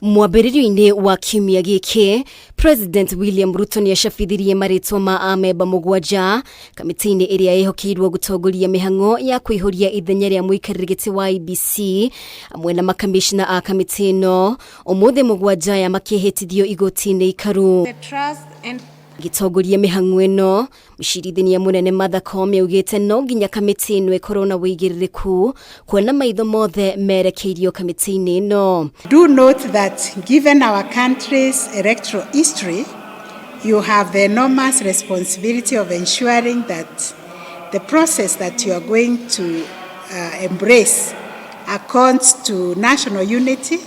Mwambĩrĩrio-inĩ wa kiumia gĩkĩ, President William Ruto nĩ acabithirie marĩtwa ma amemba 7 kamĩtĩ-inĩ ĩrĩa ĩhokeirwo gũtongoria mĩhang'o ya kũihũria ithenya rĩa mũikarĩri gĩtĩ wa IEBC hamwe na makamishna a kamĩtĩ ĩno. Ũmũthĩ 7 aya makĩhĩtithio igoti-inĩ ikaru. Gĩtongoria mĩhang'o ĩno, mũcirithania mũnene Martha Koome augĩte no nginya kamĩtĩ ĩno ĩkorwo na ũigĩrĩrĩku kuona maitho mothe merekeirio kamĩtĩ-inĩ ĩno. Do note that given our country's electoral history, you have the enormous responsibility of ensuring that the process that you are going to embrace accords to national unity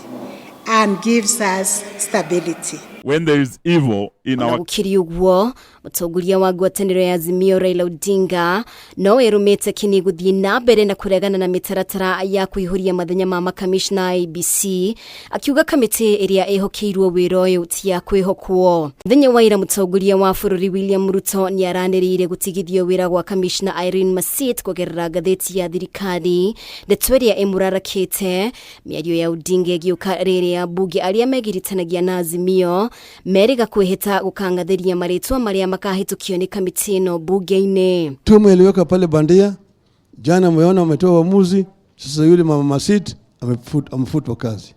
and gives us stability. When there is evil in our Gũkĩrĩ ũguo, mũtongoria wa ngwatanĩro ya Azimio Raila Odinga no ĩrũmĩte kini gũthiĩ na mbere na kũregana na mĩtaratara ya kũihũria mathenya ma makamishna a IEBC, akiuga kamĩtĩ ĩrĩa ĩhokeirwo wĩra ũyũ ti ya kwĩhokwo. Mũthenya wa ira, mũtongoria wa bũrũri William Ruto nĩ aranĩrĩire gũtigithio wĩra gwa kamishna Irene Masit kũgerera ngathĩti ya thirikari, ndeto ĩrĩa ĩmũrarakĩte. Mĩario ya Odinga ĩgĩũka rĩrĩa mbunge arĩa megiritanagia na Azimio merĩga kwĩhĩta gũkang'athĩria marĩtwa marĩa makahĩtũkio nĩ kamĩtĩ ĩno mbunge-inĩ. Tume iliweka pale bandia, jana mmeona wametoa uamuzi. Sasa yule mama Masit amefutwa kazi,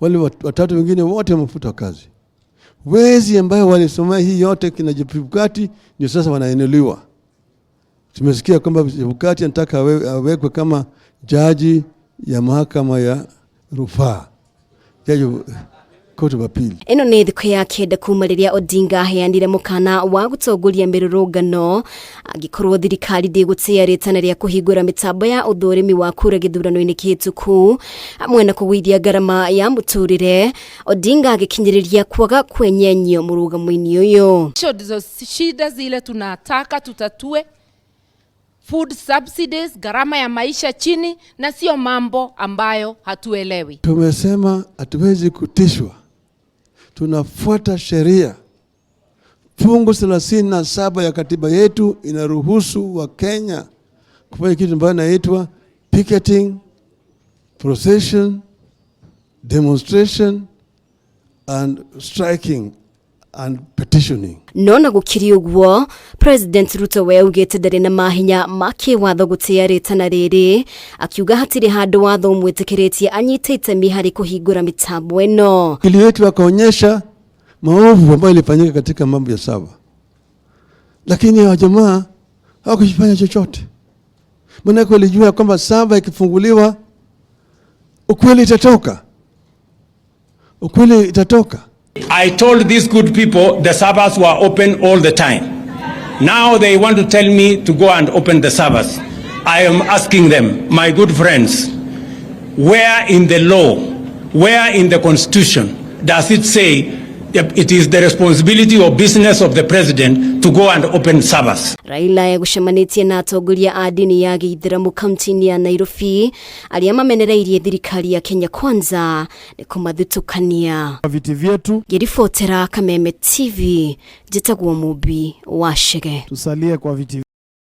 wale watatu wengine wote wamefutwa kazi. Wezi ambayo walisomea hii yote kina Chebukati ndio sasa wanainuliwa. Tumesikia kwamba Chebukati anataka awekwe kama jaji ya mahakama ya rufaa, jaji Court of Appeal. Ĩno nĩ thikũ ya 9 kuma rĩrĩa Odinga aheanire mũkana wa gũtongoria mĩrũrũngano angĩkorwo thirikari ndĩgũtĩĩa rĩtana rĩa kũhingũra mĩtambo ya ũthũrimi wa kura gĩthurano-inĩ kĩhĩtũku hamwe na kũgũithia ngarama ya mũtũrĩre. Odinga agĩkinyĩrĩria kwaga kwenyenyio mũrũgamo-inĩ ũyũ. Hizo ndizo shida zile tunataka tutatue: food subsidies, gharama ya maisha chini, na sio mambo ambayo hatuelewi. Tumesema hatuwezi kutishwa, tunafuata sheria. Fungu 37 ya katiba yetu inaruhusu Wakenya kufanya kitu ambayo inaitwa picketing, procession, demonstration and striking and petitioning. No na gũkĩrĩ ũguo, President Ruto we augĩte ndarĩ na mahinya ma kĩwatho gũtĩĩa rĩtana rĩrĩ, akiuga hatirĩ handũ watho ũmwĩtĩkĩrĩtie anyite itemi harĩ kũhingũra mĩtambo ĩno. Wakili wetu akaonyesha maovu ambayo ilifanyika katika mambo ya server, lakini hawa jamaa hawakufanya chochote, maanake walijua kwamba server ikifunguliwa ukweli itatoka, ukweli itatoka. I told these good people the servers were open all the time. Now they want to tell me to go and open the servers. I am asking them, my good friends, where in the law, where in the constitution does it say it is the responsibility or business of the president to go and open servers? Raila egũcemanĩtie na atongoria a ndini ya gĩithĩramu kaunti-inĩ ya Nairobi arĩa mamenereirie thirikari ya Kenya Kwanza nĩ kũmathutũkania. Viti vyetu. Ngĩribotera Kameme TV, njĩtagwo Mumbi wa Chege. Tusalie kwa viti.